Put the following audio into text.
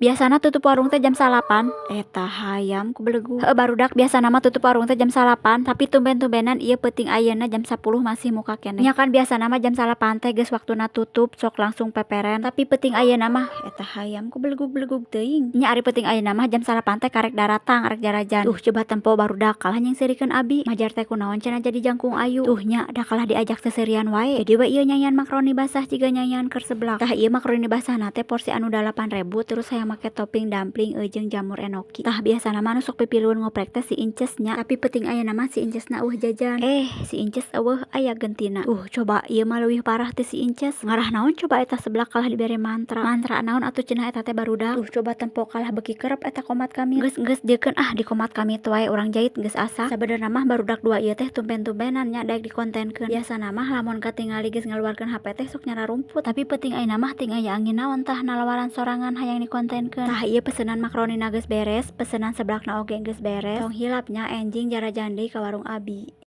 Biasana tutup warung teh jam 9. Eta hayam ku belegug. Heueuh, barudak, biasana mah tutup warung teh jam 9, tapi tumben-tumbenan ieu peuting ayeuna jam 10 masih muka keneh. Nya kan biasana mah jam 9 teh geus waktuna tutup, sok langsung peperen. Tapi peuting ayeuna mah, eta hayam ku belegug-belegug teuing. Nya ari peuting ayeuna mah jam 9 teh karek daratang arek jarajan. Tuh, coba tempo, barudak, kalah nyingseurikeun abi. Majar teh kunaon cenah jadi jangkung ayu. Tuh nya, da kalah diajak seuseurian wae. Jadi we ieu nyayan makaroni basah jiga nyayan keur seblak. Tah, ieu makaroni basahna teh porsi anu 8.000, terus hayang make topping dumpling jeung jamur enoki. Tah, biasana mah nu sok pipilueun ngoprek teh si Inces nya. Tapi peuting ayeuna mah si Incesna euweuh jajan. Eh, si Inces euweuh, aya gentina. Tuh, coba ieu mah leuwih parah ti si Inces. Ngarah naon coba eta seblak kalah dibere mantra. Mantra naon atuh cenah eta teh, barudak? Tuh, coba tempo, kalah beuki kerep eta komat kamit. Geus, geus, jeukeun ah, dikomat kamit wae, urang jait geus asak. Sabenerna mah barudak dua ieu teh tumben-tumbenan nya daek dikontenkeun. Biasana mah lamun katingali geus ngaluarkeun HP teh sok nyararumput. Tapi peuting ayeuna mah ting aya angin naon tah, nalawaran sorangan hayang dikontenkeun. Tah, ieu pesenan makaroni geus beres, pesenan seblakna oge geus beres. Tong hilap nya, enjing jarajan deui ka warung abi.